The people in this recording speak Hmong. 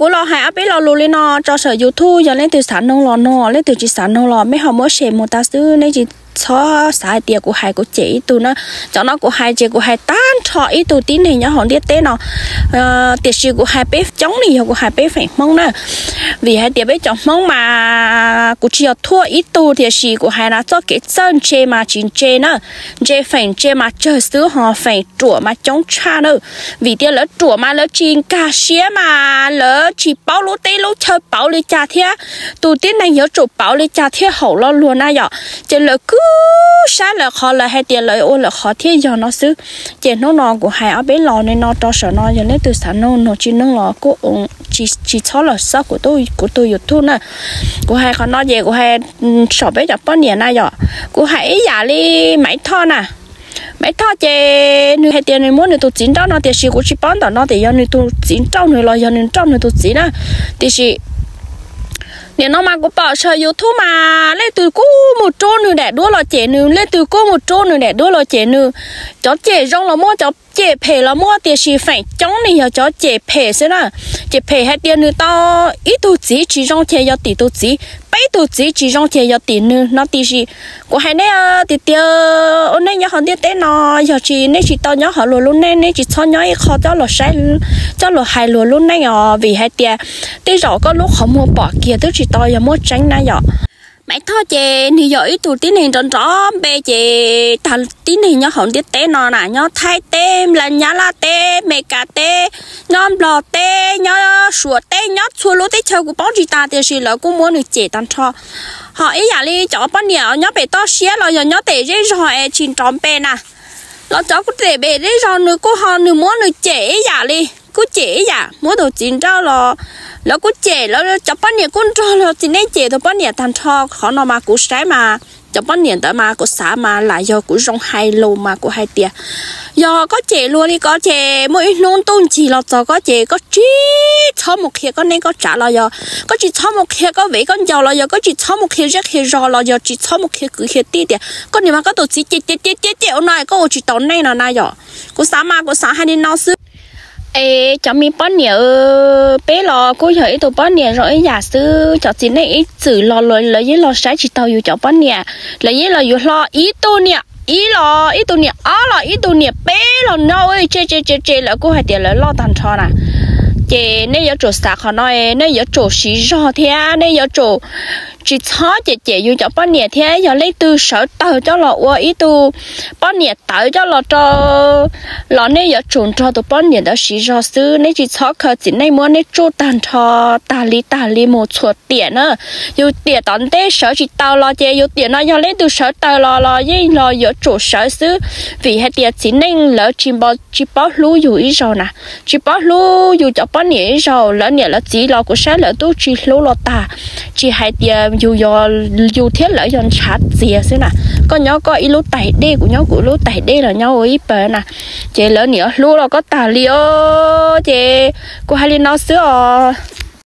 Kuv los hais ob peb lo lus li no tso saum YouTube, yog leej twg xav noog los noog, leej twg tsis xav noog los mej ho muab share mus tas xwb, nej tsis txhob xav hais tias kuv hais kuv cem ib tug na. Cov no kuv hais ces kuv hais tag nrho ib tug tib neeg nyob hauv ntiaj teb no, tiam sis kuv hais peb coob li yog kuv hais peb feem Hmoob na. Vim hais tias peb cov Hmoob mas kuv tsis yog thuaj ib tug, tiam sis kuv hais na txoj kev txawj ntse mas tsis ntse na, ntse feem ntse mas tsawg xwb ho feem ruam mas coob tshaj na. Vim tias lawv ruam mas lawv tsis nkag siab mas lawv tsis paub lub teb lub chaw pauv li cas thiab tus tib neeg yuav tsum pauv li cas thiaj haum lo lus na yom. Ces lawv kuj saib lawv qhov, lawv hais tias lawv ua lawv qhov thiaj yog no xwb. Ces hnub no kuv hais ob peb los li no rau saum no, yog leej twg xav noog noog, tsis noog los kuj tsis txhob los xauj kuv tus YouTube na. Kuv hais qhov no ces kuv hais saum peb cov poj niam na yom. Kuv hais ib yam li Maiv Thoj na. Maiv Thoj ces nws hais tias nws muab nws tus txiv nrauj no, tiam sis kuv tsis paub ntawm no tias yog nws tus txiv nrauj nws los yog nws nrauj nws tus txiv na. Tiam sis nim no mas kuv pom saum YouTube mas leej twg kuj mus rub nws daim duab los cem nws, leej twg kuj mus rub nws daim duab los cem nws. Cov cem zoo los muaj, cov cem phem los muaj, tiam sis feem coob li yog cov cem phem xwb na. Cem phem hais tias nws tau ib tug txiv tsis zoo ces yog tim tus txiv, peb tug txiv tsis zoo ces yog tim nws no. Tiam sis kuv hais nej tiag tiag, ua neej nyob hauv ntiaj teb no, yog tsis nej tsis tau nyob hauv luag lub neej, nej tsis txhob nyob ib qho coj los saib, coj los hais luag lub neej os. Vim hais tias tej zaum koj lub qhov muag pom kiag twb tsis tau yog muaj tseeb na yom. Maiv Thoj ces nws yog ib tug tib neeg nrov nrov npe ces tag tib neeg nyob hauv ntiaj teb no na, nyob Thaib teb, Nyab Laj teb, Meskas teb, nyob Nplog teb, nyob Suav teb, nyob txhua lub teb chaws kuv paub tsis tas, tiam sis lawv kuj muab nws cem tag nrho. Ho ib yam li cov poj niam nyob pem toj siab los yog nyob pem zej zog es tsis nrov npe na, los cov kuj pem zej zog nws kuj ho nws muab nws cem ib yam li, kuj cem ib yam, muab tus txiv nrauj los lawv kuj cem, lawv cov poj niam kuj nrog los txiv neej cem tus poj niam tag nrho. Qhov no mas kuv saib mas cov poj niam ntawd mas kuv xav mas lam yog kuv zoo hais lus mas kuv hais tias yog koj cem luag li ko ces muaj ib hnub ntuj ncig los txog koj ces koj tsis txhob mus qhia koj neej koj tsav los yog koj tsis txhob mus qhia koj viv koj ncaus los yog koj tsis txhob mus qhia zej qhia zos los yog tsis txhob mus qhia kwv qhia tij tias koj niam mas koj tus txiv cem cem cem cem cem ua no koj ua tsis tau neej no na yom. Kuv xav mas kuv xav hais li no xwb. Es cov me poj niam, peb los kuj yog ib tug poj niam zoo ib yam xwb. Cov txiv neej ib txwm los lawv yeej los saib tsis taus yus cov poj niam, lawv yeej los yuav hlo ib tug niam ib los ib tug niam ob los ib tug niam peb los no, tse tse tse tse lawv kuj hais tias lawv loj tag nrho na. Ces nej yuav tsum xav qhov no, nej yuav tsum siv zog thiab nej yuav tsum tsis txhob cem cem yus cov poj niam thiab yog leej twg sawv tawg coj los ua ib tug poj niam tawv coj los rau los nej yuav tsum nrog tus poj niam ntawd siv zog xwb. Nej tsis txhob khaws txiv neej muab nej tsuj tag nrho, tag li tag li mus txhuam tiam na. Yus tiam tom ntej sawv tsis taus los ces yus tiam no yog leej twg sawv tawg los los yeej los yuav tsum sawv xwb. Vim hais tias txiv neej lawv tsis npo tsis paub hlub yus ib zaug na, tsis paub hlub yus cov poj niam ib zaug. Lawv niam lawv txiv los kuv saib lawv twb tsis hlub los tag, tsis hais tias yus yog, yus thiab lawv yog ntshav txiag xwb na. Koj nyob koj ib lub tais dej, kuv nyob kuv lub tais dej los nyob ua ib pawg na, ces lawv niam hlub los koj tag li os. Ces kuv hais li no xwb os.